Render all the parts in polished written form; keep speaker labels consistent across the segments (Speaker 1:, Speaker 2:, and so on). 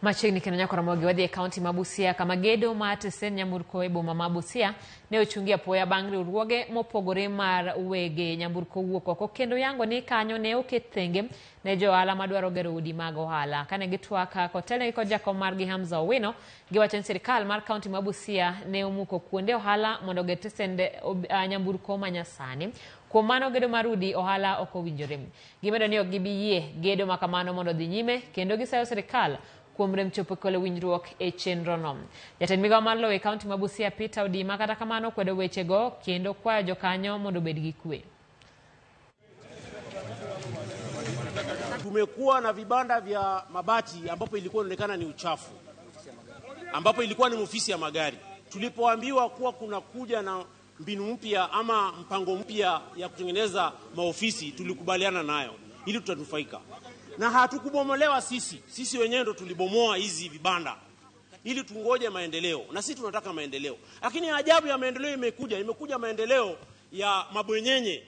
Speaker 1: Machiegni kendo nyaka Ramogi wadhi e kaunti ma Busia kama gedo mar tesend nyamburko e boma ma Busia ne ochungi apoya bang' riwruoge mopogore mar wege nyamburko wuok oko kendo yango ni kanyo ne oket thenge ne jo ohala madwaro gero udi mag ohala. Kane gitwak kotelnegi kod jakom margi Hamza Owino, giwacho ni sirikal mar kaunti ma Busia ne omuko kuonde ohala mondo oger tesend nyamburko manyasani. Kuom mano gedo mar udi ohala ok owinjore. Gimedo ni ok gibi yie gedo ma kamano mondo odhi nyime kendo gisayo sirikal kuom rem chopo kelo winjruok e chenrono. Jatend migawo mar lowo e kaunti ma Busia Peter Odima kata kamano kwedo wechego kendo kwayo jokanyo mondo obed gi kwe.
Speaker 2: Tumekuwa na vibanda vya mabati ambapo ilikuwa inaonekana ni uchafu, ambapo ilikuwa ni ofisi ya magari. Tulipoambiwa kuwa kuna kuja na mbinu mpya ama mpango mpya ya kutengeneza maofisi, tulikubaliana nayo ili tutanufaika na hatukubomolewa sisi, sisi wenyewe ndo tulibomoa hizi vibanda ili tungoje maendeleo, na sisi tunataka maendeleo. Lakini ajabu ya maendeleo imekuja, imekuja maendeleo ya mabwenyenye,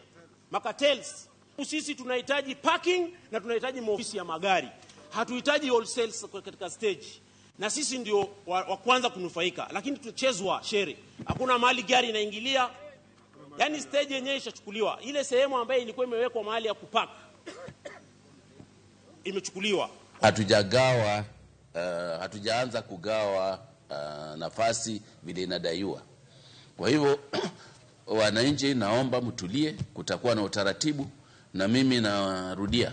Speaker 2: makatels. Sisi tunahitaji parking na tunahitaji maofisi ya magari, hatuhitaji wholesale katika stage, na sisi ndio wa kwanza kunufaika, lakini tutachezwa shere. Hakuna mahali gari inaingilia, yani stage yenyewe ishachukuliwa, ile sehemu ambayo ilikuwa imewekwa mahali ya kupark imechukuliwa.
Speaker 3: Hatujagawa, hatujaanza kugawa nafasi vile inadaiwa. Kwa hivyo wananchi, naomba mtulie, kutakuwa na utaratibu, na mimi narudia,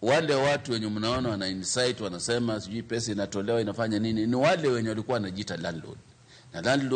Speaker 3: wale watu wenye mnaona wana insight wanasema sijui pesa inatolewa inafanya nini, ni wale wenye walikuwa wanajiita landlord na landlord